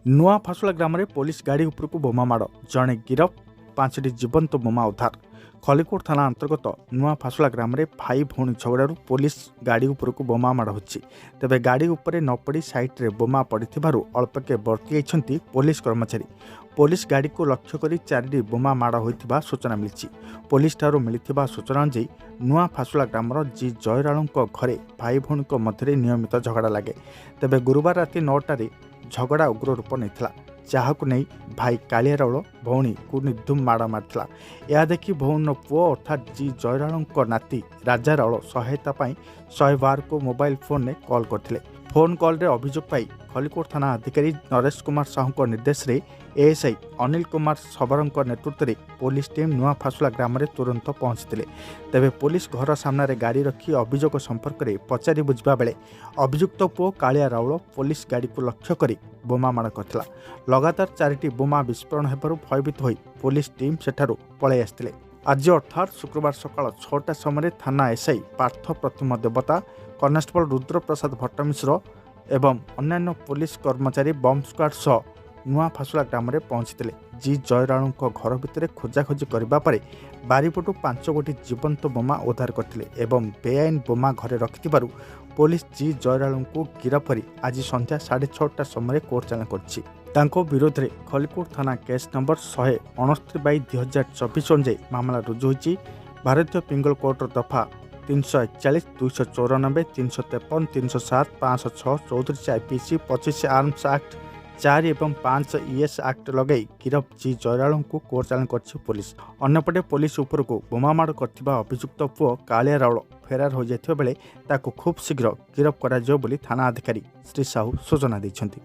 ନୂଆ ଫାସୁଳା ଗ୍ରାମରେ ପୋଲିସ ଗାଡ଼ି ଉପରକୁ ବୋମା ମାଡ଼, ଜଣେ ଗିରଫ, 5ଟି ଜୀବନ୍ତ ବୋମା ଉଦ୍ଧାର। ଖଲିକୋଟ ଥାନା ଅନ୍ତର୍ଗତ ନୂଆ ଫାସୁଳା ଗ୍ରାମରେ ଭାଇ ଭଉଣୀ ଝଗଡ଼ାରୁ ପୋଲିସ ଗାଡ଼ି ଉପରକୁ ବୋମା ମାଡ଼ ହୋଇଛି। ତେବେ ଗାଡ଼ି ଉପରେ ନ ପଡ଼ି ସାଇଟ୍ରେ ବୋମା ପଡ଼ିଥିବାରୁ ଅଳ୍ପକେ ବର୍ତ୍ତି ଯାଇଛନ୍ତି ପୋଲିସ କର୍ମଚାରୀ। ପୋଲିସ ଗାଡ଼ିକୁ ଲକ୍ଷ୍ୟ କରି 4ଟି ବୋମା ମାଡ଼ ହୋଇଥିବା ସୂଚନା ମିଳିଛି। ପୋଲିସଠାରୁ ମିଳିଥିବା ସୂଚନା ଅନୁଯାୟୀ, ନୂଆ ଫାସୁଳା ଗ୍ରାମର ଜି ଜୟରାଳଙ୍କ ଘରେ ଭାଇ ଭଉଣୀଙ୍କ ମଧ୍ୟରେ ନିୟମିତ ଝଗଡ଼ା ଲାଗେ। ତେବେ ଗୁରୁବାର ରାତି 9ଟାରେ ଝଗଡ଼ା ଉଗ୍ର ରୂପ ନେଇଥିଲା, ଯାହାକୁ ନେଇ ଭାଇ କାଳିଆ ରାଉଳ ଭଉଣୀକୁ ନିର୍ଦ୍ଧୁମ ମାଡ଼ ମାରିଥିଲା। ଏହା ଦେଖି ଭଉଣୀର ପୁଅ ଅର୍ଥାତ୍ ଜି ଜୟରାଳଙ୍କ ନାତି ରାଜା ରାଉଳ ସହାୟତା ପାଇଁ 112କୁ ମୋବାଇଲ ଫୋନ୍ରେ କଲ୍ କରିଥିଲେ। ଫୋନ୍ କଲ୍ରେ ଅଭିଯୋଗ ପାଇ ଖଲିକୋଟ ଥାନା ଅଧିକାରୀ ନରେଶ କୁମାର ସାହୁଙ୍କ ନିର୍ଦ୍ଦେଶରେ ଏଏସ୍ଆଇ ଅନିଲ କୁମାର ଶବରଙ୍କ ନେତୃତ୍ୱରେ ପୋଲିସ ଟିମ୍ ନୂଆ ଫାସୁଲା ଗ୍ରାମରେ ତୁରନ୍ତ ପହଞ୍ଚିଥିଲେ। ତେବେ ପୋଲିସ ଘର ସାମ୍ନାରେ ଗାଡ଼ି ରଖି ଅଭିଯୋଗ ସମ୍ପର୍କରେ ପଚାରି ବୁଝିବା ବେଳେ ଅଭିଯୁକ୍ତ ପୁଅ କାଳିଆ ରାଉଳ ପୋଲିସ ଗାଡ଼ିକୁ ଲକ୍ଷ୍ୟ କରି ବୋମା ମାଡ଼ କରିଥିଲା। ଲଗାତାର 4ଟି ବୋମା ବିସ୍ଫୋରଣ ହେବାରୁ ଭୟଭୀତ ହୋଇ ପୋଲିସ ଟିମ୍ ସେଠାରୁ ପଳାଇ ଆସିଥିଲେ। ଆଜି ଅର୍ଥାତ୍ ଶୁକ୍ରବାର ସକାଳ 6ଟା ସମୟରେ ଥାନା ଏସ୍ଆଇ ପାର୍ଥ ପ୍ରତିମ ଦେବତା, କନେଷ୍ଟବଳ ରୁଦ୍ରପ୍ରସାଦ ଭଟ୍ଟମିଶ୍ର ଏବଂ ଅନ୍ୟାନ୍ୟ ପୋଲିସ କର୍ମଚାରୀ ବମ୍ ସ୍କ୍ୱାଡ୍ ସହ ନୂଆ ଫାସୁଳା ଗ୍ରାମରେ ପହଞ୍ଚିଥିଲେ। ଜି ଜୟରାଳଙ୍କ ଘର ଭିତରେ ଖୋଜାଖୋଜି କରିବା ପରେ ବାରିପଟୁ 5 ଗୋଟି ଜୀବନ୍ତ ବୋମା ଉଦ୍ଧାର କରିଥିଲେ ଏବଂ ବେଆଇନ ବୋମା ଘରେ ରଖିଥିବାରୁ ପୋଲିସ ଜି ଜୟରାଳଙ୍କୁ ଗିରଫ କରି ଆଜି ସନ୍ଧ୍ୟା 6:30ଟା ସମୟରେ କୋର୍ଟ ଚାଲାଣ କରିଛି। ତାଙ୍କ ବିରୋଧରେ ଖଲିକୋଟ ଥାନା କେସ୍ ନମ୍ବର 169/2024 ଅନୁଯାୟୀ ମାମଲା ରୁଜୁ ହୋଇଛି। ଭାରତୀୟ ପିଙ୍ଗଲ କୋର୍ଟର ଦଫା 341, 294, 353, 307, 506, 34 ଆଇପିସି, 25 ଆର୍ମସ ଆକ୍ଟ, 4 ଏବଂ 5 ଇଏସ୍ ଆକ୍ଟ ଲଗାଇ ଗିରଫ ଜି ଜୟରାଳଙ୍କୁ କୋର୍ଟ ଚାଲାଣ କରିଛି ପୋଲିସ। ଅନ୍ୟପଟେ ପୋଲିସ ଉପରକୁ ବୋମାମାଡ଼ କରିଥିବା ଅଭିଯୁକ୍ତ ପୁଅ କାଳିଆ ରାଉଳ ଫେରାର ହୋଇଯାଇଥିବା ବେଳେ ତାକୁ ଖୁବ୍ ଶୀଘ୍ର ଗିରଫ କରାଯିବ ବୋଲି ଥାନା ଅଧିକାରୀ ଶ୍ରୀ ସାହୁ ସୂଚନା ଦେଇଛନ୍ତି।